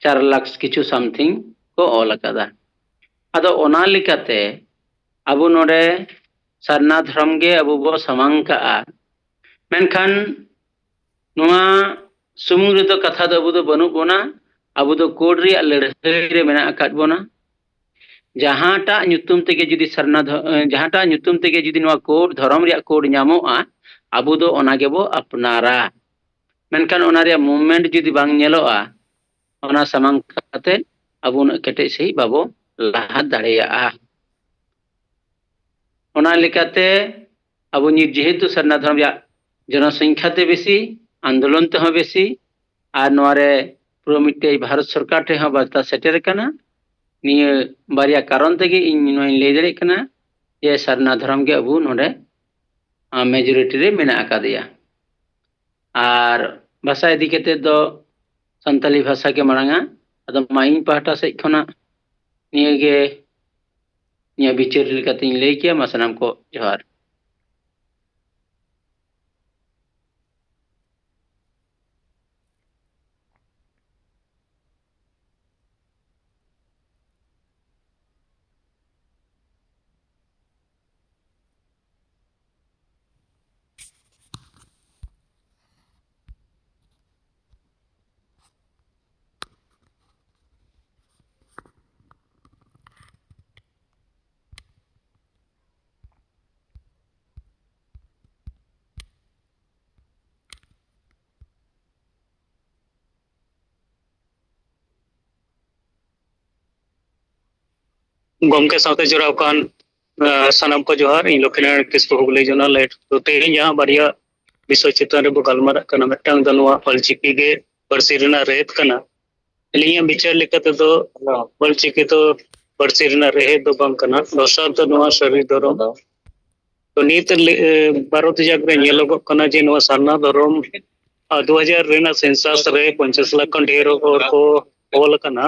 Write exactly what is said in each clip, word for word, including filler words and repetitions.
ᱪᱟᱨ ᱞᱟᱠᱷ ᱠᱤᱪᱷᱩ something ᱠᱚ ᱚᱞ ᱟᱠᱟᱫᱟ᱾ ᱟᱫᱚ ᱚᱱᱟ ᱞᱮᱠᱟᱛᱮ ᱟᱵᱚ ᱱᱚᱰᱮ ᱥᱟᱨᱱᱟ ᱫᱷᱚᱨᱚᱢ ᱜᱮ ᱟᱵᱚ ᱵᱚ ᱥᱟᱢᱟᱝ ᱠᱟᱜᱼᱟ᱾ ᱢᱮᱱᱠᱷᱟᱱ ᱱᱚᱣᱟ ᱥᱩᱢᱩᱝ ᱨᱮᱫᱚ ᱠᱟᱛᱷᱟ ᱫᱚ ᱟᱵᱚ ᱫᱚ ᱵᱟᱹᱱᱩᱜ ᱵᱚᱱᱟ᱾ ᱟᱵᱚ ᱫᱚ code ᱨᱮᱭᱟᱜ ᱞᱟᱹᱲᱦᱟᱹᱭ ᱨᱮ ᱢᱮᱱᱟᱜ ᱟᱠᱟᱫ ᱵᱚᱱᱟ᱾ ᱡᱟᱦᱟᱸᱴᱟᱜ ᱧᱩᱛᱩᱢ ᱛᱮᱜᱮ ᱡᱩᱫᱤ ᱥᱟᱨᱱᱟ ᱫᱷᱚ-, ᱮ, ᱡᱟᱦᱟᱸᱴᱟᱜ ᱧᱩᱛᱩᱢ ᱛᱮᱜᱮ ᱡᱩᱫᱤ ᱱᱚᱣᱟ code, ᱫᱷᱚᱨᱚᱢ ᱨᱮᱭᱟᱜ code ᱧᱟᱢᱚᱜᱼᱟ, ᱟᱵᱚ ᱫᱚ ᱚᱱᱟ ᱜᱮᱵᱚ ᱟᱯᱱᱟᱨᱟ᱾ ᱢᱮᱱᱠᱷᱟᱱ ᱚᱱᱟ ᱨᱮᱭᱟᱜ movement ᱡᱩᱫᱤ ᱵᱟᱝ ᱧᱮᱞᱚᱜᱼᱟ, ᱚᱱᱟ ᱥᱟᱢᱟᱝ ᱠᱟᱛᱮ ᱟᱵᱚ ᱩᱱᱟᱹᱜ ᱠᱮᱴᱮᱡ ᱥᱟᱺᱦᱤᱡ ᱵᱟᱵᱚ ᱞᱟᱦᱟ ᱫᱟᱲᱮᱭᱟᱜᱼᱟ᱾ ᱚᱱᱟ ᱞᱮᱠᱟᱛᱮ ᱟᱵᱚ ᱱᱤᱛ ᱡᱮᱦᱮᱛᱩ ᱥᱟᱨᱱᱟ ᱫᱷᱚᱨᱚᱢ ᱨᱮᱭᱟᱜ ᱡᱚᱱᱚᱥᱚᱝᱠᱷᱟ ᱛᱮ ᱵᱮᱥᱤ, ᱟᱱᱫᱳᱞᱚᱱ ᱛᱮᱦᱚᱸ ᱵᱮᱥᱤ, ᱟᱨ ᱱᱚᱣᱟ ᱨᱮ ᱯᱩᱨᱟᱹ ᱢᱤᱫᱴᱮᱡ ᱵᱷᱟᱨᱚᱛ ᱥᱚᱨᱠᱟᱨ ᱴᱷᱮᱱ ᱦᱚᱸ ᱵᱟᱨᱛᱟ ᱥᱮᱴᱮᱨ ᱟᱠᱟᱱᱟ᱾ ᱱᱤᱭᱟᱹ ᱵᱟᱨᱭᱟ ᱠᱟᱨᱚᱱ ᱛᱮᱜᱮ ᱤᱧ ᱱᱚᱣᱟᱧ ᱞᱟᱹᱭ ᱫᱟᱲᱮᱭᱟᱜ ᱠᱟᱱᱟ ᱡᱮ ᱥᱟᱨᱱᱟ ᱫᱷᱚᱨᱚᱢ ᱜᱮ ᱟᱵᱚ ᱱᱚᱰᱮ, ᱟ, majority ᱨᱮ ᱢᱮᱱᱟᱜ ᱟᱠᱟᱫᱮᱭᱟ᱾ ᱟᱨ ᱵᱷᱟᱥᱟ ᱤᱫᱤ ᱠᱟᱛᱮ ᱫᱚ ᱥᱟᱱᱛᱟᱞᱤ ᱵᱷᱟᱥᱟ ᱜᱮ ᱢᱟᱲᱟᱝᱟ᱾ ᱟᱫᱚ ᱢᱟ ᱤᱧ ᱯᱟᱦᱴᱟ ᱥᱮᱫ ᱠᱷᱚᱱᱟᱜ ᱱᱤᱭᱟᱹᱜᱮ ᱤᱧᱟᱹᱜ ᱵᱤᱪᱟᱹᱨ ᱞᱮᱠᱟᱛᱤᱧ ᱞᱟᱹᱭ ᱠᱮᱭᱟ᱾ ᱢᱟ ᱥᱟᱱᱟᱢ ᱠᱚ ᱡᱚᱦᱟᱨ᱾ ᱜᱚᱢᱠᱮ ᱥᱟᱶᱛᱮ ᱡᱚᱲᱟᱣ ᱟᱠᱟᱱ, ᱟᱸ, ᱥᱟᱱᱟᱢ ᱠᱚ ᱡᱚᱦᱟᱨ᱾ ᱤᱧ ᱞᱚᱠᱠᱷᱤᱱᱟᱨᱟᱭᱚᱬ ᱠᱤᱥᱠᱩ ᱦᱩᱜᱽᱞᱤ ᱡᱚᱱᱟ ᱞᱮᱴ᱾ ᱛᱚ, ᱛᱮᱦᱮᱧ ᱡᱟᱦᱟᱸ ᱵᱟᱨᱭᱟ ᱵᱤᱥᱚᱭ ᱪᱮᱛᱟᱱ ᱨᱮᱵᱚ ᱜᱟᱞᱢᱟᱨᱟᱜ ᱠᱟᱱᱟ, ᱢᱤᱫᱴᱟᱝ ᱫᱚ ᱱᱚᱣᱟ ᱚᱞᱪᱤᱠᱤ ᱜᱮ ᱯᱟᱹᱨᱥᱤ ᱨᱮᱱᱟᱜ ᱨᱮᱦᱮᱫ ᱠᱟᱱᱟ᱾ ᱟᱹᱞᱤᱧᱟᱜ ᱵᱤᱪᱟᱹᱨ ᱞᱮᱠᱟ ᱛᱮᱫᱚ ᱚᱞᱪᱤᱠᱤ ᱫᱚ ᱯᱟᱹᱨᱥᱤ ᱨᱮᱱᱟᱜ ᱨᱮᱦᱮᱫ ᱫᱚ ᱵᱟᱝ ᱠᱟᱱᱟ, ᱫᱚᱥᱟᱨ ᱫᱚ ᱱᱚᱣᱟ ᱥᱟᱹᱨᱤ ᱫᱷᱚᱨᱚᱢ᱾ ᱛᱚ, ᱱᱤᱛ ᱞᱮ-, ᱮ, ᱵᱷᱟᱨᱚᱛ ᱡᱟᱠ ᱨᱮ ᱧᱮᱞᱚᱜᱚᱜ ᱠᱟᱱᱟ ᱡᱮ ᱱᱚᱣᱟ ᱥᱟᱨᱱᱟ ᱫᱷᱚᱨᱚᱢ, ᱟ, ᱫᱩ ᱦᱟᱡᱟᱨ ᱨᱮᱱᱟᱜ census ᱨᱮ ᱯᱚᱧᱪᱟᱥ ᱞᱟᱠᱷ ᱠᱷᱚᱱ ᱰᱷᱮᱨ ᱦᱚᱲ ᱠᱚ ᱚᱞ ᱟᱠᱟᱱᱟ᱾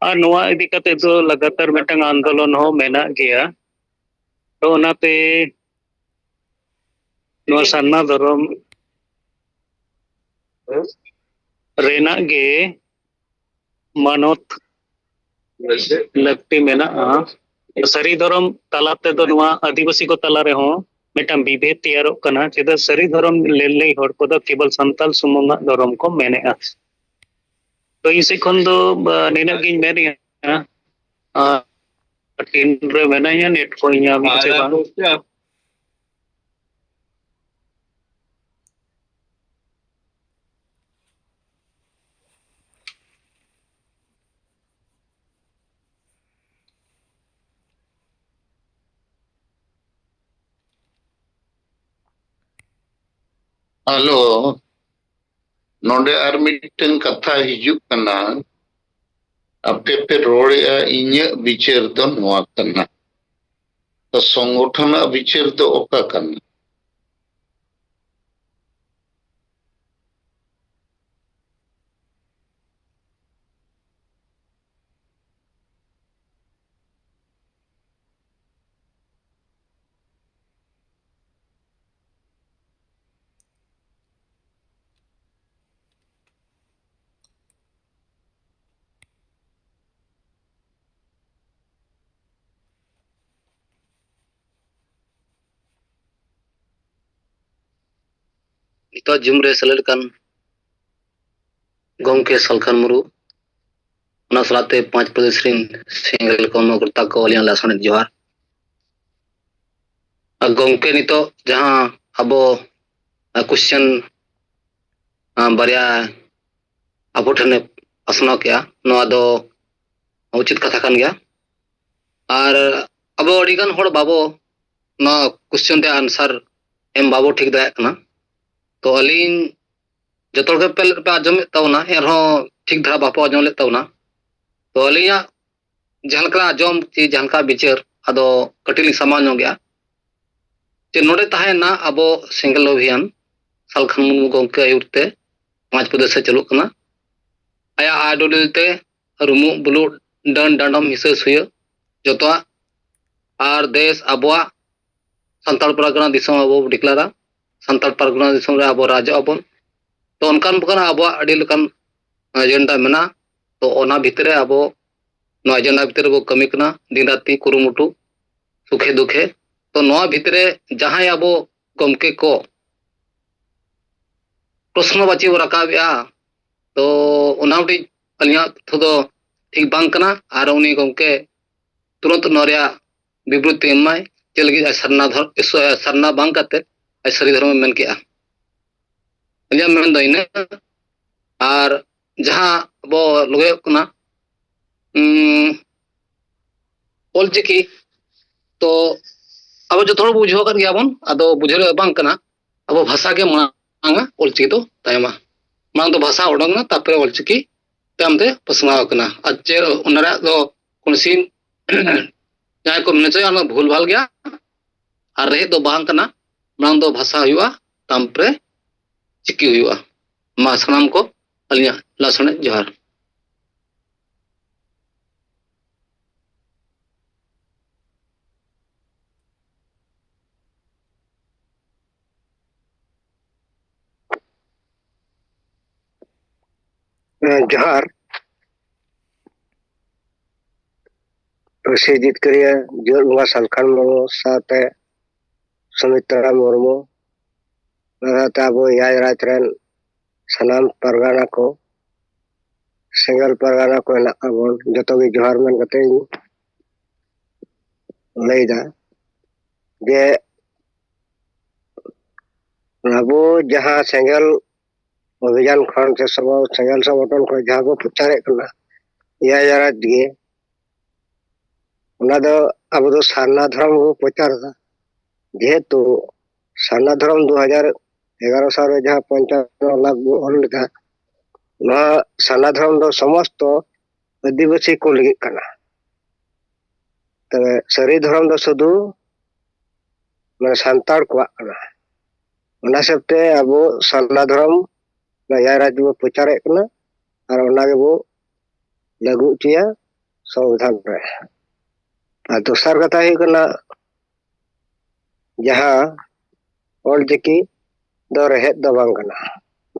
ᱟᱨ ᱱᱚᱣᱟ ᱤᱫᱤ ᱠᱟᱛᱮ ᱫᱚ ᱞᱟᱜᱟᱛᱟᱨ ᱢᱤᱫᱴᱟᱝ ᱟᱱᱫᱳᱞᱚᱱ ᱦᱚᱸ ᱢᱮᱱᱟᱜ ᱜᱮᱭᱟ᱾ ᱛᱚ, ᱚᱱᱟᱛᱮ ᱱᱚᱣᱟ ᱥᱟᱨᱱᱟ ᱫᱷᱚᱨᱚᱢ ᱨᱮᱱᱟᱜ ᱜᱮ ᱢᱟᱱᱚᱛ ᱞᱟᱹᱠᱛᱤ ᱢᱮᱱᱟᱜᱼᱟ᱾ ᱥᱟᱹᱨᱤ ᱫᱷᱚᱨᱚᱢ ᱛᱟᱞᱟ ᱛᱮᱫᱚ ᱱᱚᱣᱟ ᱟᱹᱫᱤᱵᱟᱹᱥᱤ ᱠᱚ ᱛᱟᱞᱟ ᱨᱮᱦᱚᱸ ᱢᱤᱫᱴᱟᱝ ᱵᱤᱵᱷᱮᱫ ᱛᱮᱭᱟᱨᱚᱜ ᱠᱟᱱᱟ᱾ ᱪᱮᱫᱟᱜ ᱥᱟᱹᱨᱤ ᱫᱷᱚᱨᱚᱢ ᱞᱟᱹᱞᱟᱹᱭ ᱦᱚᱲ ᱠᱚᱫᱚ ᱠᱮᱵᱚᱞ ᱥᱟᱱᱛᱟᱞ ᱥᱩᱢᱩᱝᱟᱜ ᱫᱷᱚᱨᱚᱢ ᱠᱚ ᱢᱮᱱᱮᱜᱼᱟ᱾ ᱛᱚ ᱤᱧ ᱥᱮᱫ ᱠᱷᱚᱱ ᱫᱚ, ᱟ, ᱱᱤᱱᱟᱹᱜ ᱜᱤᱧ ᱢᱮᱱᱮᱜᱼᱟ᱾ ᱟ, ᱛᱤᱱ ᱨᱮ ᱢᱮᱱᱟᱧᱟ, ᱱᱮᱴ ᱠᱚ ᱧᱟᱢᱮᱜᱼᱟ ᱥᱮ ᱵᱟᱝ? ᱦᱮᱞᱳ, ᱱᱚᱰᱮ ᱟᱨ ᱢᱤᱫᱴᱟᱝ ᱠᱟᱛᱷᱟ ᱦᱤᱡᱩᱜ ᱠᱟᱱᱟ, ᱟᱯᱮ ᱯᱮ ᱨᱚᱲᱮᱜᱼᱟ, ᱤᱧᱟᱹᱜ ᱵᱤᱪᱟᱹᱨ ᱫᱚ ᱱᱚᱣᱟ ᱠᱟᱱᱟ᱾ ᱛᱚ ᱥᱚᱝᱜᱚᱴᱷᱚᱱᱟᱜ ᱵᱤᱪᱟᱹᱨ ᱫᱚ ᱚᱠᱟ ᱠᱟᱱᱟ? ᱱᱤᱛᱚᱜ ᱡᱩᱢ ᱨᱮ ᱥᱮᱞᱮᱫ ᱠᱟᱱ ᱜᱚᱢᱠᱮ ᱥᱟᱞᱠᱷᱟᱱ ᱢᱩᱨᱢᱩ, ᱚᱱᱟ ᱥᱟᱞᱟᱜ ᱛᱮ ᱯᱟᱸᱪ ᱯᱨᱚᱫᱮᱥ ᱨᱤᱱ ᱥᱮᱸᱜᱮᱞ ᱠᱚᱨᱢᱚᱠᱚᱨᱛᱟ ᱠᱚ ᱟᱹᱞᱤᱧᱟᱜ ᱞᱟᱥᱟᱲᱦᱮᱫ ᱡᱚᱦᱟᱨ᱾ ᱟᱨ ᱜᱚᱢᱠᱮ, ᱱᱤᱛᱚᱜ ᱡᱟᱦᱟᱸ ᱟᱵᱚ, ᱟ, question, ᱟ, ᱵᱟᱨᱭᱟ ᱟᱵᱚ ᱴᱷᱮᱱᱮ ᱯᱟᱥᱱᱟᱣ ᱠᱮᱜᱼᱟ, ᱱᱚᱣᱟ ᱫᱚ ᱩᱪᱤᱛ ᱠᱟᱛᱷᱟ ᱠᱟᱱ ᱜᱮᱭᱟ᱾ ᱟᱨ ᱟᱵᱚ ᱟᱹᱰᱤᱜᱟᱱ ᱦᱚᱲ ᱵᱟᱵᱚ, ᱱᱚᱣᱟ question ᱨᱮᱭᱟᱜ answer ᱮᱢ ᱵᱟᱵᱚ ᱴᱷᱤᱠ ᱫᱟᱲᱮᱭᱟᱜ ᱠᱟᱱᱟ᱾ ᱛᱚ ᱟᱹᱞᱤᱧ, ᱡᱚᱛᱚ ᱦᱚᱲ ᱜᱮ ᱯᱟᱞᱮᱫ ᱯᱮ ᱟᱸᱡᱚᱢᱮᱫ ᱛᱟᱵᱚᱱᱟ, ᱮᱱᱨᱮᱦᱚᱸ ᱴᱷᱤᱠ ᱫᱷᱟᱨᱟ ᱵᱟᱯᱮ ᱟᱸᱡᱚᱢ ᱞᱮᱫ ᱛᱟᱵᱚᱱᱟ᱾ ᱛᱚ ᱟᱹᱞᱤᱧᱟᱜ ᱡᱟᱦᱟᱸ ᱞᱮᱠᱟ ᱟᱸᱡᱚᱢ ᱪᱮ ᱡᱟᱦᱟᱸ ᱞᱮᱠᱟ ᱵᱤᱪᱟᱹᱨ, ᱟᱫᱚ ᱠᱟᱹᱴᱤᱡ ᱞᱤᱧ ᱥᱟᱢᱟᱝ ᱧᱚᱜ ᱜᱮᱭᱟ᱾ ᱡᱮ ᱱᱚᱰᱮ ᱛᱟᱦᱮᱸᱭᱮᱱᱟ ᱟᱵᱚ ᱥᱮᱸᱜᱮᱞ ᱚᱵᱷᱤᱭᱟᱱ ᱥᱟᱞᱠᱷᱟᱱ ᱢᱩᱨᱢᱩ ᱜᱚᱢᱠᱮ ᱟᱹᱭᱩᱨ ᱛᱮ ᱯᱟᱸᱪ ᱯᱨᱚᱫᱮᱥ ᱮ ᱪᱟᱹᱞᱩᱜ ᱠᱟᱱᱟ᱾ ᱟᱭᱟᱜ ᱟᱭᱰᱚᱞᱤ ᱛᱮ ᱨᱩᱢᱩᱜ ᱵᱩᱞᱩᱜ, ᱰᱟᱹᱱ ᱰᱟᱸᱰᱚᱢ, ᱦᱤᱥᱟᱹ ᱥᱩᱭᱟᱹ ᱡᱚᱛᱚᱣᱟᱜ, ᱟᱨ ᱫᱮᱥ ᱟᱵᱚᱣᱟᱜ ᱥᱟᱱᱛᱟᱲ ᱯᱟᱨᱜᱟᱱᱟ ᱫᱤᱥᱚᱢ ᱟᱵᱚ ᱵᱚ ᱰᱤᱠᱞᱟᱨᱟ, ᱥᱟᱱᱛᱟᱲ ᱯᱟᱨᱜᱟᱱᱟ ᱫᱤᱥᱚᱢ ᱨᱮ ᱟᱵᱚ ᱨᱟᱡᱚᱜ ᱟᱵᱚᱱ᱾ ᱛᱚ ᱚᱱᱠᱟᱱ ᱯᱨᱚᱠᱟᱨ ᱟᱵᱚᱣᱟᱜ ᱟᱹᱰᱤ ᱞᱮᱠᱟᱱ ᱮᱡᱮᱱᱰᱟ ᱢᱮᱱᱟᱜᱼᱟ᱾ ᱚᱱᱟ ᱵᱷᱤᱛᱨᱤ ᱨᱮ ᱟᱵᱚ ᱱᱚᱣᱟ ᱮᱡᱮᱱᱰᱟ ᱵᱷᱤᱛᱨᱤ ᱨᱮᱵᱚ ᱠᱟᱹᱢᱤ ᱠᱟᱱᱟ, ᱫᱤᱱ ᱨᱟᱛ ᱠᱩᱨᱩᱢᱩᱴᱩ, ᱥᱩᱠᱷᱮ ᱫᱩᱠᱷᱮ᱾ ᱛᱚ ᱱᱚᱣᱟ ᱵᱷᱤᱛᱨᱤ ᱨᱮ ᱡᱟᱦᱟᱸᱭ ᱟᱵᱚ ᱜᱚᱢᱠᱮ ᱠᱚ ᱯᱨᱚᱥᱱᱚ ᱵᱟᱪᱤ ᱵᱚ ᱨᱟᱠᱟᱵᱮᱜᱼᱟ, ᱛᱚ ᱚᱱᱟ ᱢᱤᱫᱴᱤᱡ ᱟᱹᱞᱤᱧᱟᱜ ᱛᱚᱛᱛᱷᱚ ᱫᱚ ᱴᱷᱤᱠ ᱵᱟᱝ ᱠᱟᱱᱟ᱾ ᱟᱨ ᱩᱱᱤ ᱜᱚᱢᱠᱮ ᱛᱩᱨᱟᱹᱱᱛ ᱱᱚᱣᱟ ᱨᱮᱭᱟᱜ ᱵᱤᱵᱨᱚᱛᱤ ᱮᱢᱟᱭ, ᱪᱮᱫ ᱞᱟᱹᱜᱤᱫ ᱟᱡ ᱥᱟᱨᱱᱟ ᱫᱷᱚᱨ-, ᱤᱥ-, ᱥᱟᱨᱱᱟ ᱵᱟᱝ ᱠᱟᱛᱮ ᱟᱡ ᱥᱟᱹᱨᱤ ᱫᱷᱚᱨᱚᱢᱮ ᱢᱮᱱ ᱠᱮᱜᱼᱟ᱾ ᱟᱹᱞᱤᱧᱟᱜ ᱢᱮᱱ ᱫᱚ ᱤᱱᱟᱹ᱾ ᱟᱨ ᱡᱟᱦᱟᱸ ᱟᱵᱚ ᱞᱟᱹᱭᱚᱜ ᱠᱟᱱᱟ, ᱩᱸ, ᱚᱞᱪᱤᱠᱤ, ᱛᱚ ᱟᱵᱚ ᱡᱚᱛᱚ ᱦᱚᱲ ᱵᱚ ᱵᱩᱡᱷᱟᱹᱣ ᱟᱠᱟᱫ ᱜᱮᱭᱟ ᱵᱚᱱ, ᱟᱫᱚ ᱵᱩᱡᱷᱟᱹᱣ ᱨᱮᱭᱟᱜ ᱵᱟᱝ ᱠᱟᱱᱟ, ᱟᱵᱚ ᱵᱷᱟᱥᱟ ᱜᱮ ᱢᱟᱲᱟᱝᱟ, ᱚᱞᱪᱤᱠᱤ ᱫᱚ ᱛᱟᱭᱚᱢᱟ᱾ ᱢᱟᱲᱟᱝ ᱫᱚ ᱵᱷᱟᱥᱟ ᱚᱰᱚᱝ ᱮᱱᱟ, ᱛᱟᱨᱯᱚᱨᱮ ᱚᱞᱪᱤᱠᱤ ᱛᱟᱭᱚᱢ ᱛᱮ ᱯᱟᱥᱱᱟᱣ ᱟᱠᱟᱱᱟ᱾ ᱟᱨ ᱪᱮᱫ ᱚᱱᱟ ᱨᱮᱭᱟᱜ ᱫᱚ ᱠᱳᱱᱳ ᱥᱤᱱ ᱡᱟᱦᱟᱸᱭ ᱠᱚ ᱢᱮᱱ ᱦᱚᱪᱚᱭᱟ, ᱚᱱᱟ ᱵᱷᱩᱞ ᱵᱷᱟᱞ ᱜᱮᱭᱟ᱾ ᱟᱨ ᱨᱮᱦᱮᱫ ᱫᱚ ᱵᱟᱝ ᱠᱟᱱᱟ, ᱢᱟᱲᱟᱝ ᱫᱚ ᱵᱷᱟᱥᱟ ᱦᱩᱭᱩᱜᱼᱟ, ᱛᱟᱨᱯᱚᱨᱮ ᱪᱤᱠᱤ ᱦᱩᱭᱩᱜᱼᱟ᱾ ᱢᱟ ᱥᱟᱱᱟᱢ ᱠᱚ ᱟᱹᱞᱤᱧᱟᱜ ᱞᱟᱥᱟᱲᱦᱮᱫ ᱡᱚᱦᱟᱨ᱾ ᱦᱮᱸ, ᱡᱚᱦᱟᱨ᱾ ᱯᱟᱹᱨᱥᱤ ᱡᱤᱛᱠᱟᱹᱨᱤᱭᱟᱹ ᱡᱤᱭᱚᱱ ᱵᱚᱸᱜᱟ ᱥᱟᱞᱠᱷᱟᱱ ᱢᱩᱨᱢᱩ ᱥᱟᱶᱛᱮ ᱥᱩᱢᱤᱛᱨᱟ ᱢᱩᱨᱢᱩ, ᱚᱱᱟ ᱥᱟᱶᱛᱮ ᱟᱵᱚ ᱮᱭᱟᱭ ᱨᱟᱡᱽ ᱨᱮᱱ ᱥᱟᱱᱟᱢ ᱯᱟᱨᱜᱟᱱᱟ ᱠᱚ, ᱥᱮᱸᱜᱮᱞ ᱯᱟᱨᱜᱟᱱᱟ ᱠᱚ ᱦᱮᱱᱟᱜ ᱛᱟᱵᱚᱱ, ᱡᱚᱛᱚ ᱜᱮ ᱡᱚᱦᱟᱨ ᱢᱮᱱ ᱠᱟᱛᱮ ᱤᱧ ᱞᱟᱹᱭᱫᱟ ᱡᱮ ᱟᱵᱚ ᱡᱟᱦᱟᱸ ᱥᱮᱸᱜᱮᱞ ᱚᱵᱷᱤᱡᱟᱱ ᱠᱷᱚᱱ ᱥᱮ ᱥᱚᱢᱚ-, ᱥᱮᱸᱜᱮᱞ ᱥᱚᱝᱜᱚᱴᱷᱚᱱ ᱠᱷᱚᱱ ᱡᱟᱦᱟᱸ ᱵᱚ ᱯᱨᱚᱪᱟᱨᱮᱫ ᱠᱟᱱᱟ, ᱮᱭᱟᱭ ᱨᱟᱡᱽ ᱜᱮ, ᱚᱱᱟ ᱫᱚ ᱟᱵᱚ ᱫᱚ ᱥᱟᱨᱱᱟ ᱫᱷᱚᱨᱚᱢ ᱵᱚ ᱯᱨᱚᱪᱟᱨ ᱮᱫᱟ᱾ ᱡᱮᱦᱮᱛᱩ ᱥᱟᱨᱱᱟ ᱫᱷᱚᱨᱚᱢ ᱫᱩ ᱦᱟᱡᱟᱨ ᱮᱜᱟᱨᱚ ᱥᱟᱞ ᱨᱮ ᱡᱟᱦᱟᱸ ᱯᱚᱧᱪᱟᱱᱱᱚ ᱞᱟᱠᱷ ᱵᱚ ᱚᱞ ᱞᱮᱫᱟ, ᱱᱚᱣᱟ ᱥᱟᱨᱱᱟ ᱫᱷᱚᱨᱚᱢ ᱫᱚ ᱥᱚᱢᱚᱥᱛᱚ ᱟᱹᱫᱤᱵᱟᱹᱥᱤ ᱠᱚ ᱞᱟᱹᱜᱤᱫ ᱠᱟᱱᱟ᱾ ᱛᱚᱵᱮ ᱥᱟᱹᱨᱤ ᱫᱷᱚᱨᱚᱢ ᱫᱚ ᱥᱩᱫᱷᱩ ᱢᱟᱱᱮ ᱥᱟᱱᱛᱟᱲ ᱠᱚᱣᱟᱜ ᱠᱟᱱᱟ᱾ ᱚᱱᱟ ᱦᱤᱥᱟᱹᱵ ᱛᱮ ᱟᱵᱚ ᱥᱟᱨᱱᱟ ᱫᱷᱚᱨᱚᱢ ᱱᱚᱣᱟ ᱮᱭᱟᱭ ᱨᱟᱡᱽ ᱵᱚ ᱯᱨᱚᱪᱟᱨᱮᱫ ᱠᱟᱱᱟ ᱟᱨ ᱚᱱᱟ ᱜᱮᱵᱚ ᱞᱟᱹᱜᱩ ᱦᱚᱪᱚᱭᱟ ᱥᱚᱝᱵᱤᱫᱷᱟᱱ ᱨᱮ᱾ ᱟᱨ ᱫᱚᱥᱟᱨ ᱠᱟᱛᱷᱟ ᱦᱩᱭᱩᱜ ᱠᱟᱱᱟ, ᱡᱟᱦᱟᱸ ᱚᱞᱪᱤᱠᱤ ᱫᱚ ᱨᱮᱦᱮᱫ ᱫᱚ ᱵᱟᱝ ᱠᱟᱱᱟ,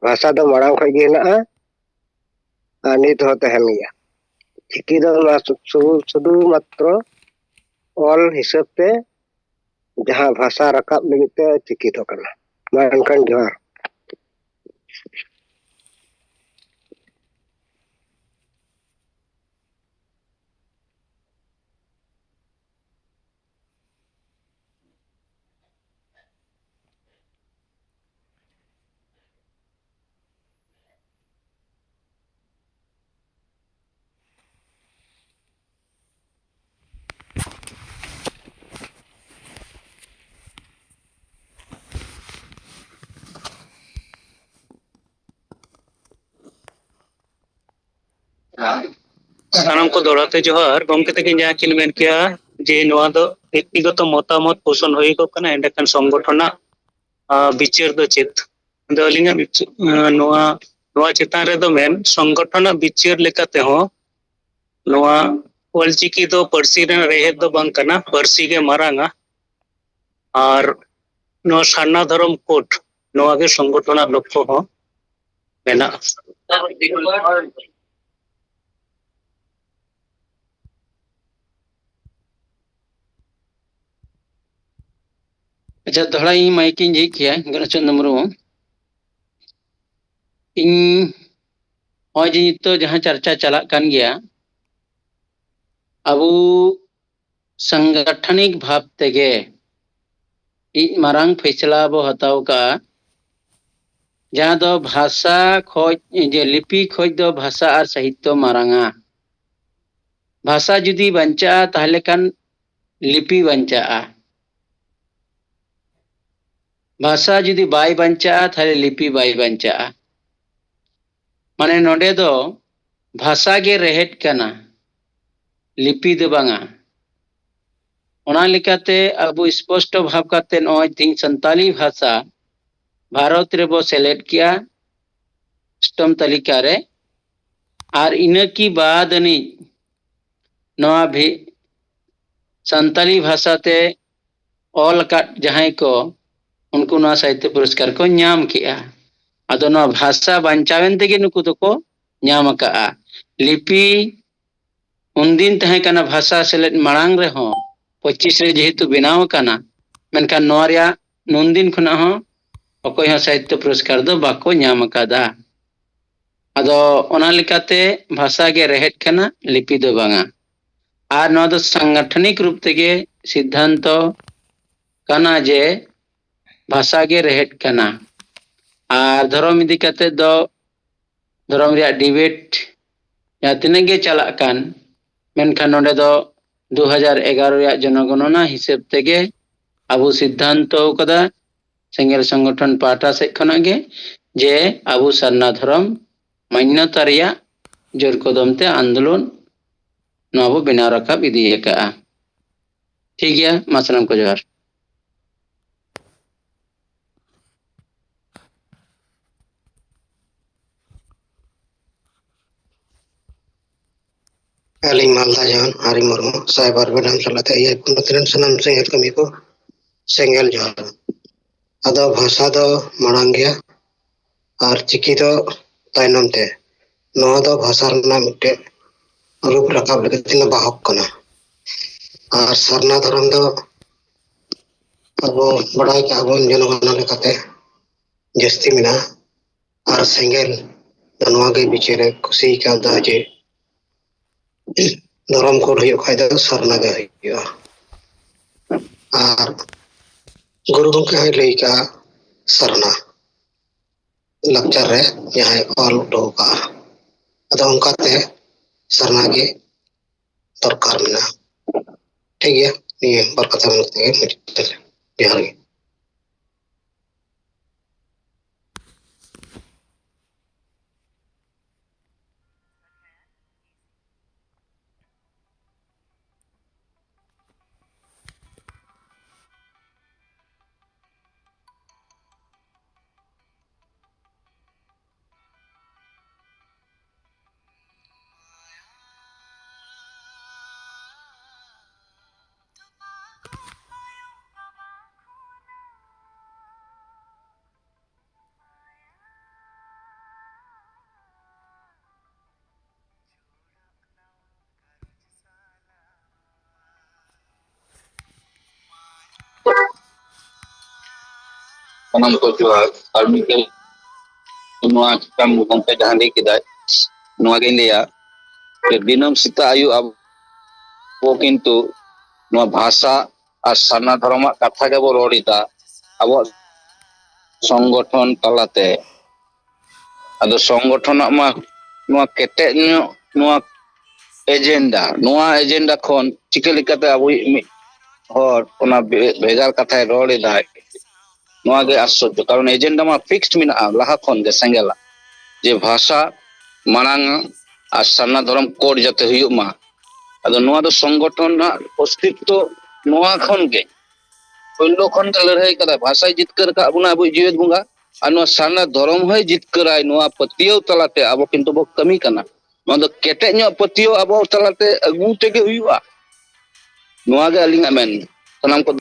ᱵᱷᱟᱥᱟ ᱫᱚ ᱢᱟᱲᱟᱝ ᱠᱷᱚᱱ ᱜᱮ ᱦᱮᱱᱟᱜᱼᱟ᱾ ᱱᱤᱛ ᱦᱚᱸ ᱛᱟᱦᱮᱱ ᱜᱮᱭᱟ᱾ ᱪᱤᱠᱤ ᱫᱚ ᱱᱚᱣᱟ ᱥᱩ-, ᱥᱩ-, ᱥᱩᱫᱷᱩ ᱢᱟᱛᱨᱚ ᱚᱞ ᱦᱤᱥᱟᱹᱵ ᱛᱮ ᱡᱟᱦᱟᱸ ᱵᱷᱟᱥᱟ ᱨᱟᱠᱟᱵ ᱞᱟᱹᱜᱤᱫ ᱛᱮ ᱪᱤᱠᱤ ᱫᱚ ᱠᱟᱱᱟ᱾ ᱢᱟ ᱮᱱᱠᱷᱟᱱ ᱡᱚᱦᱟᱨ᱾ ᱥᱟᱱᱟᱢ ᱠᱚ ᱫᱚᱦᱲᱟ ᱛᱮ ᱡᱚᱦᱟᱨ᱾ ᱜᱚᱢᱠᱮ ᱛᱟᱹᱠᱤᱱ ᱡᱟᱦᱟᱸ ᱠᱤᱱ ᱢᱮᱱ ᱠᱮᱜᱼᱟ ᱡᱮ ᱱᱚᱣᱟ ᱫᱚ ᱵᱮᱠᱛᱤᱜᱚᱛᱚ ᱢᱚᱛᱟᱢᱚᱛ ᱯᱳᱥᱚᱱ ᱦᱩᱭ ᱠᱚᱜ ᱠᱟᱱᱟ, ᱮᱸᱰᱮᱠᱷᱟᱱ ᱥᱚᱝᱜᱚᱴᱷᱚᱱᱟᱜ, ᱟᱸ, ᱵᱤᱪᱟᱹᱨ ᱫᱚ ᱪᱮᱫ? ᱟᱫᱚ ᱟᱹᱞᱤᱧᱟᱜ ᱵᱤᱪ-, ᱟᱸ, ᱱᱚᱣᱟ, ᱱᱚᱣᱟ ᱪᱮᱛᱟᱱ ᱨᱮᱫᱚ ᱢᱮᱱ, ᱥᱚᱝᱜᱚᱴᱷᱚᱱᱟᱜ ᱵᱤᱪᱟᱹᱨ ᱞᱮᱠᱟ ᱛᱮᱦᱚᱸ ᱱᱚᱣᱟ ᱚᱞᱪᱤᱠᱤ ᱫᱚ ᱯᱟᱹᱨᱥᱤ ᱨᱮᱱᱟᱜ ᱨᱮᱦᱮᱫ ᱫᱚ ᱵᱟᱝ ᱠᱟᱱᱟ, ᱯᱟᱹᱨᱥᱤ ᱜᱮ ᱢᱟᱨᱟᱝᱟ᱾ ᱟᱨ ᱱᱚᱣᱟ ᱥᱟᱨᱱᱟ ᱫᱷᱚᱨᱚᱢ ᱠᱳᱰ, ᱱᱚᱣᱟ ᱜᱮ ᱥᱚᱝᱜᱚᱴᱷᱚᱱᱟᱜ ᱞᱚᱠᱠᱷᱚ ᱦᱚᱸ ᱢᱮᱱᱟᱜᱼᱟ᱾ ᱟᱪᱪᱷᱟ, ᱫᱚᱦᱲᱟ ᱤᱧ ᱢᱟᱭᱤᱠ ᱤᱧ ᱡᱷᱤᱡ ᱠᱮᱭᱟ, ᱜᱚᱱᱚᱪᱚᱱᱫᱨᱚ ᱢᱩᱨᱢᱩ᱾ ᱤᱧ ᱱᱚᱜᱼᱚᱭ ᱡᱮ ᱱᱤᱛᱚᱜ ᱡᱟᱦᱟᱸ ᱪᱟᱨᱪᱟ ᱪᱟᱞᱟᱜ ᱠᱟᱱ ᱜᱮᱭᱟ, ᱟᱵᱚ ᱥᱟᱝᱜᱟᱴᱷᱟᱱᱤᱠ ᱵᱷᱟᱵᱽ ᱛᱮᱜᱮ ᱤᱡ ᱢᱟᱨᱟᱝ ᱯᱷᱮᱥᱞᱟ ᱵᱚ ᱦᱟᱛᱟᱣ ᱠᱟᱜᱼᱟ, ᱡᱟᱦᱟᱸ ᱫᱚ ᱵᱷᱟᱥᱟ ᱠᱷᱚᱡ, ᱡᱮ ᱞᱤᱯᱤ ᱠᱷᱚᱡ ᱫᱚ ᱵᱷᱟᱥᱟ ᱟᱨ ᱥᱟᱦᱤᱛᱛᱚ ᱢᱟᱨᱟᱝᱟ᱾ ᱵᱷᱟᱥᱟ ᱡᱩᱫᱤ ᱵᱟᱧᱪᱟᱜᱼᱟ, ᱛᱟᱦᱞᱮ ᱠᱷᱟᱱ ᱞᱤᱯᱤ ᱵᱟᱧᱪᱟᱜᱼᱟ᱾ ᱵᱷᱟᱥᱟ ᱡᱩᱫᱤ ᱵᱟᱭ ᱵᱟᱧᱪᱟᱜᱼᱟ, ᱛᱟᱦᱞᱮ ᱞᱤᱯᱤ ᱵᱟᱭ ᱵᱟᱧᱪᱟᱜᱼᱟ᱾ ᱢᱟᱱᱮ ᱱᱚᱰᱮ ᱫᱚ ᱵᱷᱟᱥᱟ ᱜᱮ ᱨᱮᱦᱮᱫ ᱠᱟᱱᱟ, ᱞᱤᱯᱤ ᱫᱚ ᱵᱟᱝᱟ᱾ ᱚᱱᱟ ᱞᱮᱠᱟᱛᱮ ᱟᱵᱚ ᱥᱯᱚᱥᱴᱚ ᱵᱷᱟᱵᱽ ᱠᱟᱛᱮ ᱱᱚᱜᱼᱚᱭ ᱛᱮᱦᱮᱧ ᱥᱟᱱᱛᱟᱞᱤ ᱵᱷᱟᱥᱟ ᱵᱷᱟᱨᱚᱛ ᱨᱮᱵᱚ ᱥᱮᱞᱮᱫ ᱠᱮᱜᱼᱟ ᱚᱥᱴᱚᱢ ᱛᱟᱹᱞᱤᱠᱟ ᱨᱮ᱾ ᱟᱨ ᱤᱱᱟᱹ ᱠᱤ ᱵᱟᱫ ᱟᱹᱱᱤᱡ ᱱᱚᱣᱟ ᱵᱷᱤ-, ᱥᱟᱱᱛᱟᱞᱤ ᱵᱷᱟᱥᱟ ᱛᱮ ᱚᱞ ᱟᱠᱟᱫ ᱡᱟᱦᱟᱸᱭ ᱠᱚ, ᱩᱱᱠᱩ ᱱᱚᱣᱟ ᱥᱟᱦᱤᱛᱛᱚ ᱯᱩᱨᱚᱥᱠᱟᱨ ᱠᱚ ᱧᱟᱢ ᱠᱮᱜᱼᱟ᱾ ᱟᱫᱚ ᱱᱚᱣᱟ ᱵᱷᱟᱥᱟ ᱵᱟᱧᱪᱟᱣᱮᱱ ᱛᱮᱜᱮ ᱱᱩᱠᱩ ᱫᱚᱠᱚ ᱧᱟᱢ ᱟᱠᱟᱫᱼᱟ᱾ ᱞᱤᱯᱤ ᱩᱱᱫᱤᱱ ᱛᱟᱦᱮᱸ ᱠᱟᱱᱟ ᱵᱷᱟᱥᱟ ᱥᱮᱞᱮᱫ ᱢᱟᱲᱟᱝ ᱨᱮᱦᱚᱸ, ᱯᱚᱸᱪᱤᱥ ᱨᱮ ᱡᱮᱦᱮᱛᱩ ᱵᱮᱱᱟᱣ ᱟᱠᱟᱱᱟ, ᱢᱮᱱᱠᱷᱟᱱ ᱱᱚᱣᱟ ᱨᱮᱭᱟᱜ ᱱᱩᱱᱫᱤᱱ ᱠᱷᱚᱱᱟᱜ ᱦᱚᱸ ᱚᱠᱚᱭ ᱦᱚᱸ ᱥᱟᱦᱤᱛᱛᱚ ᱯᱩᱨᱚᱥᱠᱟᱨ ᱫᱚ ᱵᱟᱠᱚ ᱧᱟᱢ ᱟᱠᱟᱫᱟ᱾ ᱟᱫᱚ ᱚᱱᱟ ᱞᱮᱠᱟᱛᱮ ᱵᱷᱟᱥᱟ ᱜᱮ ᱨᱮᱦᱮᱫ ᱠᱟᱱᱟ, ᱞᱤᱯᱤ ᱫᱚ ᱵᱟᱝᱟ᱾ ᱟᱨ ᱱᱚᱣᱟ ᱫᱚ ᱥᱟᱝᱜᱟᱴᱷᱚᱱᱤᱠ ᱨᱩᱯ ᱛᱮᱜᱮ ᱥᱤᱫᱽᱫᱷᱟᱱᱛᱚ ᱠᱟᱱᱟ ᱡᱮ ᱵᱷᱟᱥᱟ ᱜᱮ ᱨᱮᱦᱮᱫ ᱠᱟᱱᱟ᱾ ᱟᱨ ᱫᱷᱚᱨᱚᱢ ᱤᱫᱤ ᱠᱟᱛᱮ ᱫᱚ ᱫᱷᱚᱨᱚᱢ ᱨᱮᱭᱟᱜ ᱰᱤᱵᱮᱴ ᱡᱟᱦᱟᱸ ᱛᱤᱱᱟᱹᱜ ᱜᱮ ᱪᱟᱞᱟᱜ ᱠᱟᱱ, ᱢᱮᱱᱠᱷᱟᱱ ᱱᱚᱰᱮ ᱫᱚ ᱫᱩ ᱦᱟᱡᱟᱨ ᱮᱜᱟᱨᱚ ᱨᱮᱭᱟᱜ ᱡᱚᱱᱚᱜᱚᱱᱚᱱᱟ ᱦᱤᱥᱟᱹᱵ ᱛᱮᱜᱮ ᱟᱵᱚ ᱥᱤᱫᱽᱫᱷᱟᱱᱛᱚ ᱠᱟᱫᱟ, ᱥᱮᱸᱜᱮᱞ ᱥᱚᱝᱜᱚᱴᱷᱚᱱ ᱯᱟᱦᱴᱟ ᱥᱮᱫ ᱠᱷᱚᱱᱟᱜ ᱜᱮ, ᱡᱮ ᱟᱵᱚ ᱥᱟᱨᱱᱟ ᱫᱷᱚᱨᱚᱢ ᱢᱟᱱᱱᱚᱛᱟ ᱨᱮᱭᱟᱜ ᱡᱳᱨ ᱠᱚᱫᱚᱢ ᱛᱮ ᱟᱱᱫᱳᱞᱚᱱ ᱱᱚᱣᱟ ᱵᱚ ᱵᱮᱱᱟᱣ ᱨᱟᱠᱟᱵ ᱤᱫᱤ ᱟᱠᱟᱫᱼᱟ᱾ ᱴᱷᱤᱠ ᱜᱮᱭᱟ, ᱢᱟ ᱥᱟᱱᱟᱢ ᱠᱚ ᱡᱚᱦᱟᱨ᱾ ᱟᱹᱞᱤᱧ ᱢᱟᱞᱫᱟ ᱡᱟᱦᱟᱱ ᱦᱟᱨᱤ ᱢᱩᱨᱢᱩ, ᱥᱟᱭᱵᱟᱨ ᱢᱮᱰᱟᱢ ᱥᱟᱞᱟᱛᱮ ᱮᱭᱟᱭ ᱯᱚᱱᱚᱛ ᱨᱮᱱ ᱥᱟᱱᱟᱢ ᱥᱮᱸᱜᱮᱞ ᱠᱟᱹᱢᱤ ᱠᱚ ᱥᱮᱸᱜᱮᱞ ᱡᱚᱦᱟᱨ᱾ ᱟᱫᱚ ᱵᱷᱟᱥᱟ ᱫᱚ ᱢᱟᱲᱟᱝ ᱜᱮᱭᱟ ᱟᱨ ᱪᱤᱠᱤ ᱫᱚ ᱛᱟᱭᱱᱚᱢ ᱛᱮ᱾ ᱱᱚᱣᱟ ᱫᱚ ᱵᱷᱟᱥᱟ ᱨᱮᱱᱟᱜ ᱢᱤᱫᱴᱮᱱ ᱨᱩᱯ ᱨᱟᱠᱟᱵ ᱞᱟᱹᱜᱤᱫ ᱛᱮ ᱵᱟᱦᱚᱠ ᱠᱟᱱᱟ᱾ ᱟᱨ ᱥᱟᱨᱱᱟ ᱫᱷᱚᱨᱚᱢ ᱫᱚ ᱟᱵᱚ ᱵᱟᱰᱟᱭ ᱠᱟᱜᱼᱟ ᱵᱚᱱ ᱡᱚᱱᱚᱜᱚᱱᱟ ᱞᱮᱠᱟᱛᱮ ᱡᱟᱹᱥᱛᱤ ᱢᱮᱱᱟᱜᱼᱟ᱾ ᱟᱨ ᱥᱮᱸᱜᱮᱞ ᱫᱚ ᱱᱚᱣᱟ ᱜᱮ ᱵᱤᱪᱟᱹᱨᱮ ᱠᱩᱥᱤ ᱠᱟᱣᱫᱟ ᱡᱮ ᱫᱷᱚᱨᱚᱢ ᱠᱳᱰ ᱦᱩᱭᱩᱜ ᱠᱷᱟᱡ ᱫᱚ ᱥᱟᱨᱱᱟ ᱜᱮ ᱦᱩᱭᱩᱜᱼᱟ᱾ ᱟᱨ ᱜᱩᱨᱩ ᱜᱚᱢᱠᱮ ᱦᱚᱸᱭ ᱞᱟᱹᱭ ᱠᱟᱜᱼᱟ ᱥᱟᱨᱱᱟ ᱞᱟᱠᱪᱟᱨ ᱨᱮ ᱡᱟᱦᱟᱸᱭ ᱚᱞ ᱦᱚᱴᱚ ᱠᱟᱜᱼᱟ᱾ ᱟᱫᱚ ᱚᱱᱠᱟᱛᱮ ᱥᱟᱨᱱᱟ ᱜᱮ ᱫᱚᱨᱠᱟᱨ ᱢᱮᱱᱟᱜᱼᱟ᱾ ᱴᱷᱤᱠ ᱜᱮᱭᱟ, ᱱᱤᱭᱟᱹ ᱵᱟᱨ ᱠᱟᱛᱷᱟ ᱢᱮᱱ ᱠᱟᱛᱮ ᱜᱮ ᱢᱩᱪᱟᱹᱫ᱾ ᱡᱚᱦᱟᱨ ᱜᱮ᱾ ᱥᱟᱱᱟᱢ ᱠᱚ ᱡᱚᱦᱟᱨ᱾ ᱟᱨ ᱢᱤᱫᱴᱮᱱ ᱱᱚᱣᱟ ᱪᱮᱛᱟᱱ ᱜᱚᱢᱠᱮ ᱡᱟᱦᱟᱸ ᱞᱟᱹᱭ ᱠᱮᱫᱟᱭ, ᱱᱚᱣᱟ ᱜᱤᱧ ᱞᱟᱹᱭᱟ ᱡᱮ ᱫᱤᱱᱟᱹᱢ ᱥᱮᱛᱟᱜ ᱟᱹᱭᱩᱵ ᱟᱵᱚ ᱠᱤᱱᱛᱩ ᱱᱚᱣᱟ ᱵᱷᱟᱥᱟ ᱟᱨ ᱥᱟᱨᱱᱟ ᱫᱷᱚᱨᱚᱢᱟᱜ ᱠᱟᱛᱷᱟ ᱜᱮᱵᱚ ᱨᱚᱲ ᱮᱫᱟ ᱟᱵᱚᱣᱟᱜ ᱥᱚᱝᱜᱚᱴᱷᱚᱱ ᱛᱟᱞᱟᱛᱮ᱾ ᱟᱫᱚ ᱥᱚᱝᱜᱚᱴᱷᱚᱱᱟᱜ ᱢᱟ ᱱᱚᱣᱟ ᱠᱮᱴᱮᱡ ᱧᱚᱜ ᱱᱚᱣᱟ ᱮᱡᱮᱱᱰᱟ, ᱱᱚᱣᱟ ᱮᱡᱮᱱᱰᱟ ᱠᱷᱚᱱ ᱪᱤᱠᱟᱹ ᱞᱮᱠᱟᱛᱮ ᱟᱵᱚᱭᱤᱡ ᱢᱤᱫ ᱦᱚᱲ ᱚᱱᱟ ᱵᱷᱮ-, ᱵᱷᱮᱜᱟᱨ ᱠᱟᱛᱷᱟᱭ ᱨᱚᱲ ᱮᱫᱟᱭ, ᱱᱚᱣᱟ ᱜᱮ ᱟᱥᱪᱚᱨᱡᱚ᱾ ᱠᱟᱨᱚᱱ ᱮᱡᱮᱱᱰᱟ ᱢᱟ ᱯᱷᱤᱠᱥᱰ ᱢᱮᱱᱟᱜᱼᱟ ᱞᱟᱦᱟ ᱠᱷᱚᱱ ᱜᱮ ᱥᱮᱸᱜᱮᱞᱟ, ᱡᱮ ᱵᱷᱟᱥᱟ ᱢᱟᱲᱟᱝ ᱟᱨ ᱥᱟᱨᱱᱟ ᱫᱷᱚᱨᱚᱢ ᱠᱳᱰ ᱡᱟᱛᱮ ᱦᱩᱭᱩᱜ ᱢᱟ᱾ ᱟᱫᱚ ᱱᱚᱣᱟ ᱫᱚ ᱥᱚᱝᱜᱚᱴᱷᱚᱱ ᱨᱮᱱᱟᱜ ᱚᱥᱛᱤᱛᱛᱚ ᱱᱚᱣᱟ ᱠᱷᱚᱱ ᱜᱮ, ᱯᱳᱭᱞᱳ ᱠᱷᱚᱱ ᱜᱮ ᱞᱟᱹᱲᱦᱟᱹᱭ ᱠᱟᱫᱟᱭ᱾ ᱵᱷᱟᱥᱟᱭ ᱡᱤᱛᱠᱟᱹᱨ ᱟᱠᱟᱫ ᱵᱚᱱᱟ ᱟᱵᱚᱭᱤᱡ ᱡᱤᱣᱮᱫ ᱵᱚᱸᱜᱟ, ᱟᱨ ᱱᱚᱣᱟ ᱥᱟᱨᱱᱟ ᱫᱷᱚᱨᱚᱢ ᱦᱚᱸᱭ ᱡᱤᱛᱠᱟᱹᱨᱟᱭ᱾ ᱱᱚᱣᱟ ᱯᱟᱹᱛᱭᱟᱹᱣ ᱛᱟᱞᱟᱛᱮ ᱟᱵᱚ ᱠᱤᱱᱛᱩ ᱵᱚ ᱠᱟᱹᱢᱤ ᱠᱟᱱᱟ᱾ ᱱᱚᱣᱟ ᱫᱚ ᱠᱮᱴᱮᱡ ᱧᱚᱜ ᱯᱟᱹᱛᱭᱟᱹᱣ ᱟᱵᱚ ᱛᱟᱞᱟᱛᱮ ᱟᱹᱜᱩ ᱛᱮᱜᱮ ᱦᱩᱭᱩᱜᱼᱟ᱾ ᱱᱚᱣᱟ ᱜᱮ ᱟᱹᱞᱤᱧᱟᱜ ᱢᱮᱱ᱾ ᱥᱟᱱᱟᱢ ᱠᱚ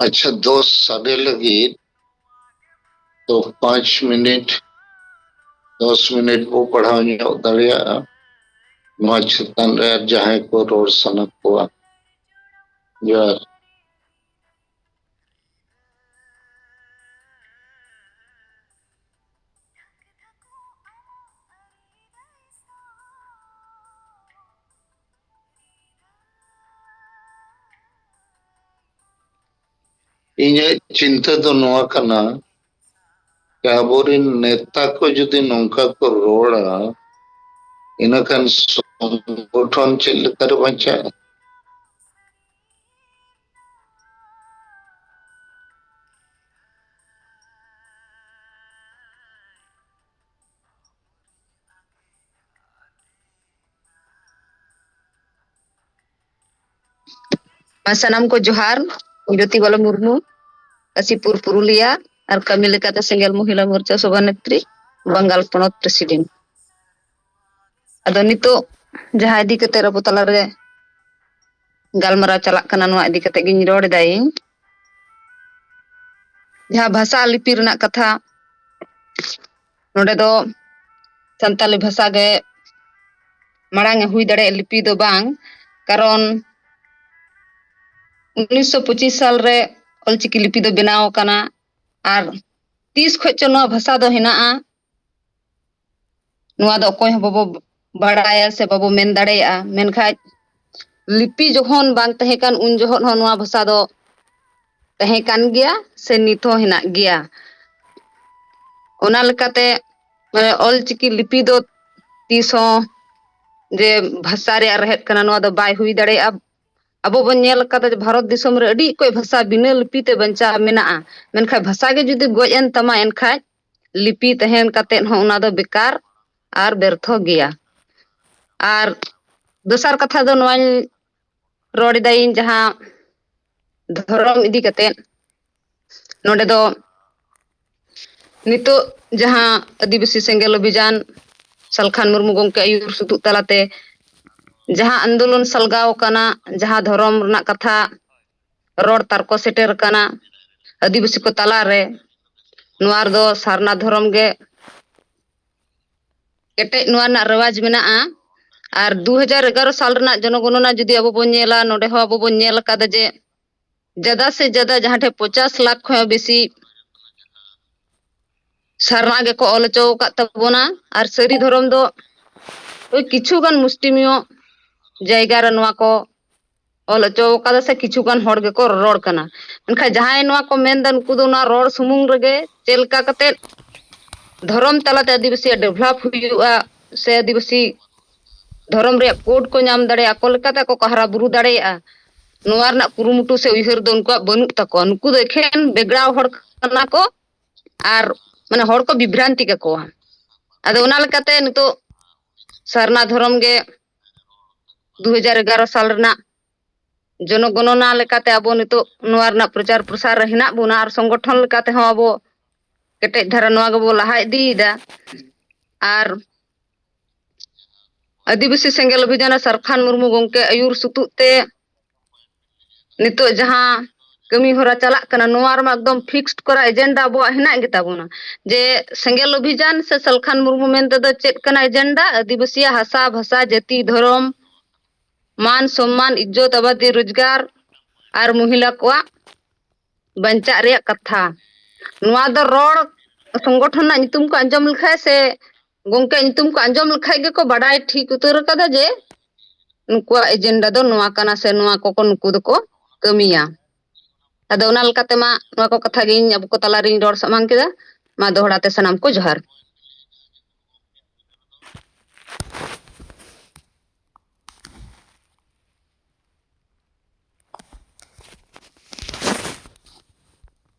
ᱟᱪᱪᱷᱟ, ᱫᱚᱥ ᱥᱟᱰᱮ ᱞᱟᱹᱜᱤᱫ ᱛᱚ ᱯᱟᱸᱪ ᱢᱤᱱᱤᱴ, ᱫᱚᱥ ᱢᱤᱱᱤᱴ ᱵᱚ ᱯᱟᱲᱦᱟᱣ ᱧᱚᱜ ᱫᱟᱲᱮᱭᱟᱜᱼᱟ᱾ ᱱᱚᱣᱟ ᱪᱮᱛᱟᱱ ᱨᱮ ᱟᱨ ᱡᱟᱦᱟᱸᱭ ᱠᱚ ᱨᱚᱲ ᱥᱟᱱᱟ ᱠᱚᱣᱟ᱾ ᱡᱚᱦᱟᱨ᱾ ᱤᱧᱟᱹᱜ ᱪᱤᱱᱛᱟᱹ ᱫᱚ ᱱᱚᱣᱟ ᱠᱟᱱᱟ, ᱟᱵᱚᱨᱮᱱ ᱱᱮᱛᱟ ᱠᱚ ᱡᱩᱫᱤ ᱱᱚᱝᱠᱟ ᱠᱚ ᱨᱚᱲᱟ, ᱤᱱᱟᱹᱠᱷᱟᱱ ᱥᱚᱝᱜᱚᱴᱷᱚᱱ ᱪᱮᱫ ᱞᱮᱠᱟᱨᱮ ᱵᱟᱧᱪᱟᱜᱼᱟ? ᱥᱟᱱᱟᱢ ᱠᱚ ᱡᱚᱦᱟᱨ᱾ ᱡᱳᱛᱤ ᱵᱟᱞᱟ ᱢᱩᱨᱢᱩ, ᱠᱟᱥᱤᱯᱩᱨ ᱯᱩᱨᱩᱞᱤᱭᱟ, ᱟᱨ ᱠᱟᱹᱢᱤ ᱞᱮᱠᱟᱛᱮ ᱥᱮᱸᱜᱮᱞ ᱢᱚᱦᱤᱞᱟ ᱢᱳᱨᱪᱟ ᱥᱚᱵᱷᱟᱱᱮᱛᱨᱤ, ᱵᱟᱝᱜᱟᱞ ᱯᱚᱱᱚᱛ ᱯᱨᱮᱥᱤᱰᱮᱱᱴ᱾ ᱟᱫᱚ ᱱᱤᱛᱚᱜ ᱡᱟᱦᱟᱸ ᱤᱫᱤ ᱠᱟᱛᱮ ᱟᱵᱚ ᱛᱟᱞᱟᱨᱮ ᱜᱟᱞᱢᱟᱨᱟᱣ ᱪᱟᱞᱟᱜ ᱠᱟᱱᱟ, ᱱᱚᱣᱟ ᱤᱫᱤ ᱠᱟᱛᱮ ᱜᱤᱧ ᱨᱚᱲ ᱮᱫᱟ ᱤᱧ᱾ ᱡᱟᱦᱟᱸ ᱵᱷᱟᱥᱟ ᱞᱤᱯᱤ ᱨᱮᱱᱟᱜ ᱠᱟᱛᱷᱟ, ᱱᱚᱰᱮ ᱫᱚ ᱥᱟᱱᱛᱟᱞᱤ ᱵᱷᱟᱥᱟ ᱜᱮ ᱢᱟᱲᱟᱝ ᱮ ᱦᱩᱭ ᱫᱟᱲᱮᱭᱟᱜ ᱞᱤᱯᱤ ᱫᱚ ᱵᱟᱝ, ᱠᱟᱨᱚᱱ ᱩᱱᱤᱥᱥᱚ ᱯᱚᱸᱪᱤᱥ ᱥᱟᱞ ᱨᱮ ᱚᱞᱪᱤᱠᱤ ᱞᱤᱯᱤ ᱫᱚ ᱵᱮᱱᱟᱣ ᱟᱠᱟᱱᱟ᱾ ᱟᱨ ᱛᱤᱥ ᱠᱷᱚᱱ ᱪᱚ ᱱᱚᱣᱟ ᱵᱷᱟᱥᱟ ᱫᱚ ᱦᱮᱱᱟᱜᱼᱟ, ᱱᱚᱣᱟ ᱫᱚ ᱚᱠᱚᱭ ᱦᱚᱸ ᱵᱟᱵᱚ ᱵᱟᱲᱟᱭᱟ ᱥᱮ ᱵᱟᱵᱚ ᱢᱮᱱ ᱫᱟᱲᱮᱭᱟᱜᱼᱟ᱾ ᱢᱮᱱᱠᱷᱟᱡ ᱞᱤᱯᱤ ᱡᱚᱠᱷᱚᱱ ᱵᱟᱝ ᱛᱟᱦᱮᱸ ᱠᱟᱱ, ᱩᱱ ᱡᱚᱦᱚᱜ ᱦᱚᱸ ᱱᱚᱣᱟ ᱵᱷᱟᱥᱟ ᱫᱚ ᱛᱟᱦᱮᱸ ᱠᱟᱱ ᱜᱮᱭᱟ ᱥᱮ ᱱᱤᱛ ᱦᱚᱸ ᱦᱮᱱᱟᱜ ᱜᱮᱭᱟ᱾ ᱚᱱᱟ ᱞᱮᱠᱟᱛᱮ, ᱢᱟᱱᱮ, ᱚᱞᱪᱤᱠᱤ ᱞᱤᱯᱤ ᱫᱚ ᱛᱤᱥ ᱦᱚᱸ ᱡᱮ ᱵᱷᱟᱥᱟ ᱨᱮᱭᱟᱜ ᱨᱮᱦᱮᱫ ᱠᱟᱱᱟ, ᱱᱚᱣᱟ ᱫᱚ ᱵᱟᱭ ᱦᱩᱭ ᱫᱟᱲᱮᱭᱟᱜᱼᱟ᱾ ᱟᱵᱚ ᱵᱚᱱ ᱧᱮᱞ ᱟᱠᱟᱫᱟ ᱡᱮ ᱵᱷᱟᱨᱚᱛ ᱫᱤᱥᱚᱢ ᱨᱮ ᱟᱹᱰᱤ ᱚᱠᱚᱡ ᱵᱷᱟᱥᱟ ᱵᱤᱱᱟᱹ ᱞᱤᱯᱤ ᱛᱮ ᱵᱟᱧᱪᱟᱣ ᱢᱮᱱᱟᱜᱼᱟ, ᱢᱮᱱᱠᱷᱟᱱ ᱵᱷᱟᱥᱟ ᱜᱮ ᱡᱩᱫᱤ ᱜᱚᱡ ᱮᱱ ᱛᱟᱢᱟ, ᱮᱱᱠᱷᱟᱡ ᱞᱤᱯᱤ ᱛᱟᱦᱮᱱ ᱠᱟᱛᱮᱫ ᱦᱚᱸ ᱚᱱᱟ ᱫᱚ ᱵᱮᱠᱟᱨ ᱟᱨ ᱵᱮᱨᱛᱷᱚ ᱜᱮᱭᱟ᱾ ᱟᱨ ᱫᱚᱥᱟᱨ ᱠᱟᱛᱷᱟ ᱫᱚ ᱱᱚᱣᱟᱧ ᱨᱚᱲ ᱮᱫᱟ ᱤᱧ ᱡᱟᱦᱟᱸ ᱫᱷᱚᱨᱚᱢ ᱤᱫᱤ ᱠᱟᱛᱮᱫ, ᱱᱚᱰᱮ ᱫᱚ ᱱᱤᱛᱚᱜ ᱡᱟᱦᱟᱸ ᱟᱹᱫᱤᱵᱟᱹᱥᱤ ᱥᱮᱸᱜᱮᱞ ᱚᱵᱷᱤᱡᱟᱱ ᱥᱟᱞᱠᱷᱟᱱ ᱢᱩᱨᱢᱩ ᱜᱚᱢᱠᱮ ᱟᱹᱭᱩᱨ ᱥᱩᱛᱩᱜ ᱛᱟᱞᱟᱛᱮ ᱡᱟᱦᱟᱸ ᱟᱱᱫᱳᱞᱚᱱ ᱥᱟᱞᱜᱟᱣ ᱟᱠᱟᱱᱟ, ᱡᱟᱦᱟᱸ ᱫᱷᱚᱨᱚᱢ ᱨᱮᱱᱟᱜ ᱠᱟᱛᱷᱟ ᱨᱚᱲ ᱛᱟᱨᱠᱚ ᱥᱮᱴᱮᱨ ᱟᱠᱟᱱᱟ ᱟᱹᱫᱤᱵᱟᱹᱥᱤ ᱠᱚ ᱛᱟᱞᱟᱨᱮ, ᱱᱚᱣᱟ ᱨᱮᱫᱚ ᱥᱟᱨᱱᱟ ᱫᱷᱚᱨᱚᱢ ᱜᱮ ᱠᱮᱴᱮᱡ ᱱᱚᱣᱟ ᱨᱮᱱᱟᱜ ᱨᱮᱣᱟᱡᱽ ᱢᱮᱱᱟᱜᱼᱟ᱾ ᱟᱨ ᱫᱩ ᱦᱟᱡᱟᱨ ᱮᱜᱟᱨᱚ ᱥᱟᱞ ᱨᱮᱱᱟᱜ ᱡᱚᱱᱚᱜᱚᱱᱚᱱᱟ ᱡᱩᱫᱤ ᱟᱵᱚ ᱵᱚᱱ ᱧᱮᱞᱟ, ᱱᱚᱰᱮ ᱦᱚᱸ ᱟᱵᱚ ᱵᱚᱱ ᱧᱮᱞ ᱟᱠᱟᱫᱟ ᱡᱮ ᱡᱟᱫᱟ ᱥᱮ ᱡᱟᱫᱟ ᱡᱟᱦᱟᱸ ᱴᱷᱮᱱ ᱯᱚᱪᱟᱥ ᱞᱟᱠᱷ ᱠᱷᱚᱱ ᱦᱚᱸ ᱵᱮᱥᱤ ᱥᱟᱨᱱᱟ ᱜᱮᱠᱚ ᱚᱞ ᱦᱚᱪᱚ ᱟᱠᱟᱫ ᱛᱟᱵᱚᱱᱟ᱾ ᱟᱨ ᱥᱟᱹᱨᱤ ᱫᱷᱚᱨᱚᱢ ᱫᱚ ᱳᱭ ᱠᱤᱪᱷᱩ ᱜᱟᱱ ᱢᱩᱥᱴᱤᱢᱤᱭᱚ ᱡᱟᱭᱜᱟ ᱨᱮ ᱱᱚᱣᱟ ᱠᱚ ᱚᱞ ᱦᱚᱪᱚ ᱟᱠᱟᱫᱟ ᱥᱮ ᱠᱤᱪᱷᱩ ᱜᱟᱱ ᱦᱚᱲ ᱜᱮᱠᱚ ᱨᱚᱲ ᱠᱟᱱᱟ᱾ ᱢᱮᱱᱠᱷᱟᱱ ᱡᱟᱦᱟᱸᱭ ᱱᱚᱣᱟ ᱠᱚ ᱢᱮᱱᱫᱟ, ᱱᱩᱠᱩ ᱫᱚ ᱱᱚᱣᱟ ᱨᱚᱲ ᱥᱩᱢᱩᱝ ᱨᱮᱜᱮ ᱪᱮᱫ ᱞᱮᱠᱟ ᱠᱟᱛᱮ ᱫᱷᱚᱨᱚᱢ ᱛᱟᱞᱟᱛᱮ ᱟᱹᱫᱤᱵᱟᱹᱥᱤᱭᱟᱜ ᱰᱮᱵᱷᱞᱚᱯ ᱦᱩᱭᱩᱜᱼᱟ ᱥᱮ ᱟᱹᱫᱤᱵᱟᱹᱥᱤ ᱫᱷᱚᱨᱚᱢ ᱨᱮᱭᱟᱜ ᱠᱳᱰ ᱠᱚ ᱧᱟᱢ ᱫᱟᱲᱮᱭᱟᱜᱼᱟ, ᱟᱠᱚ ᱞᱮᱠᱟᱛᱮ ᱟᱠᱚ ᱠᱚ ᱦᱟᱨᱟ ᱵᱩᱨᱩ ᱫᱟᱲᱮᱭᱟᱜᱼᱟ, ᱱᱚᱣᱟ ᱨᱮᱱᱟᱜ ᱠᱩᱨᱩᱢᱩᱴᱩ ᱥᱮ ᱩᱭᱦᱟᱹᱨ ᱫᱚ ᱩᱱᱠᱩᱣᱟᱜ ᱵᱟᱹᱱᱩᱜ ᱛᱟᱠᱚᱣᱟ᱾ ᱱᱩᱠᱩ ᱫᱚ ᱮᱠᱷᱮᱱ ᱵᱮᱜᱽᱲᱟᱣ ᱦᱚᱲ ᱠᱟᱱᱟ ᱠᱚ ᱟᱨ ᱢᱟᱱᱮ ᱦᱚᱲ ᱠᱚ ᱵᱤᱵᱷᱨᱟᱱᱛᱤ ᱠᱟᱠᱚᱣᱟ᱾ ᱟᱫᱚ ᱚᱱᱟ ᱞᱮᱠᱟᱛᱮ ᱱᱤᱛᱚᱜ ᱥᱟᱨᱱᱟ ᱫᱷᱚᱨᱚᱢ ᱜᱮ ᱫᱩ ᱦᱟᱡᱟᱨ ᱮᱜᱟᱨᱚ ᱥᱟᱞ ᱨᱮᱱᱟᱜ ᱡᱚᱱᱚᱜᱚᱱᱚᱱᱟ ᱞᱮᱠᱟᱛᱮ ᱟᱵᱚ ᱱᱤᱛᱚᱜ ᱱᱚᱣᱟ ᱨᱮᱱᱟᱜ ᱯᱨᱚᱪᱟᱨ ᱯᱨᱚᱥᱟᱨ ᱨᱮ ᱦᱮᱱᱟᱜ ᱵᱚᱱᱟ ᱟᱨ ᱥᱚᱝᱜᱚᱴᱷᱚᱱ ᱞᱮᱠᱟ ᱛᱮᱦᱚᱸ ᱟᱵᱚ ᱠᱮᱴᱮᱡ ᱫᱷᱟᱨᱟ ᱱᱚᱣᱟ ᱜᱮᱵᱚ ᱞᱟᱦᱟ ᱤᱫᱤᱭᱮᱫᱟ᱾ ᱟᱨ ᱟᱹᱫᱤᱵᱟᱹᱥᱤ ᱥᱮᱸᱜᱮᱞ ᱚᱵᱷᱤᱡᱟᱱ ᱨᱮ ᱥᱟᱞᱠᱷᱟᱱ ᱢᱩᱨᱢᱩ ᱜᱚᱢᱠᱮ ᱟᱹᱭᱩᱨ ᱥᱩᱛᱩᱜ ᱛᱮ ᱱᱤᱛᱚᱜ ᱡᱟᱦᱟᱸ ᱠᱟᱹᱢᱤ ᱦᱚᱨᱟ ᱪᱟᱞᱟᱜ ᱠᱟᱱᱟ, ᱱᱚᱣᱟ ᱨᱮᱢᱟ ᱮᱠᱫᱚᱢ ᱯᱷᱤᱠᱥᱰ ᱠᱚᱨᱟ ᱮᱡᱮᱱᱰᱟ ᱟᱵᱚᱣᱟᱜ ᱦᱮᱱᱟᱜ ᱜᱮᱛᱟ ᱵᱚᱱᱟ ᱡᱮ ᱥᱮᱸᱜᱮᱞ ᱚᱵᱷᱤᱡᱟᱱ ᱥᱮ ᱥᱟᱞᱠᱷᱟᱱ ᱢᱩᱨᱢᱩ ᱢᱮᱱᱛᱮ ᱫᱚ ᱪᱮᱫ ᱠᱟᱱᱟ ᱮᱡᱮᱱᱰᱟ? ᱟᱹᱫᱤᱵᱟᱹᱥᱤᱭᱟᱜ ᱦᱟᱥᱟ, ᱵᱷᱟᱥᱟ, ᱡᱟᱹᱛᱤ, ᱫᱷᱚᱨᱚᱢ, ᱢᱟᱱ, ᱥᱚᱢᱢᱟᱱ, ᱤᱡᱽᱡᱚᱛ, ᱟᱵᱟᱫᱤ, ᱨᱳᱡᱽᱜᱟᱨ ᱟᱨ ᱢᱚᱦᱤᱞᱟ ᱠᱚᱣᱟᱜ ᱵᱟᱧᱪᱟᱜ ᱨᱮᱭᱟᱜ ᱠᱟᱛᱷᱟ᱾ ᱱᱚᱣᱟ ᱫᱚ ᱨᱚᱲ ᱥᱚᱝᱜᱚᱴᱷᱚᱱ ᱨᱮᱱᱟᱜ ᱧᱩᱛᱩᱢ ᱠᱚ ᱟᱸᱡᱚᱢ ᱞᱮᱠᱷᱟᱡ ᱥᱮ ᱜᱚᱢᱠᱮ ᱧᱩᱛᱩᱢ ᱠᱚ ᱟᱸᱡᱚᱢ ᱞᱮᱠᱷᱟᱡ ᱜᱮᱠᱚ ᱵᱟᱰᱟᱭ ᱴᱷᱤᱠ ᱩᱛᱟᱹᱨ ᱠᱟᱫᱟ ᱡᱮ ᱱᱩᱠᱩᱣᱟᱜ ᱮᱡᱮᱱᱰᱟ ᱫᱚ ᱱᱚᱣᱟ ᱠᱟᱱᱟ ᱥᱮ ᱱᱚᱣᱟ ᱠᱚᱠᱚ ᱱᱩᱠᱩ ᱫᱚᱠᱚ ᱠᱟᱹᱢᱤᱭᱟ᱾ ᱟᱫᱚ ᱚᱱᱟ ᱞᱮᱠᱟᱛᱮ ᱢᱟ ᱱᱚᱣᱟ ᱠᱚ ᱠᱟᱛᱷᱟ ᱜᱮ ᱤᱧ ᱟᱵᱚ ᱠᱚ ᱛᱟᱞᱟᱨᱤᱧ ᱨᱚᱲ ᱥᱟᱢᱟᱝ ᱠᱮᱫᱟ᱾ ᱢᱟ ᱫᱚᱦᱲᱟ ᱛᱮ ᱥᱟᱱᱟᱢ ᱠᱚ ᱡᱚᱦᱟᱨ᱾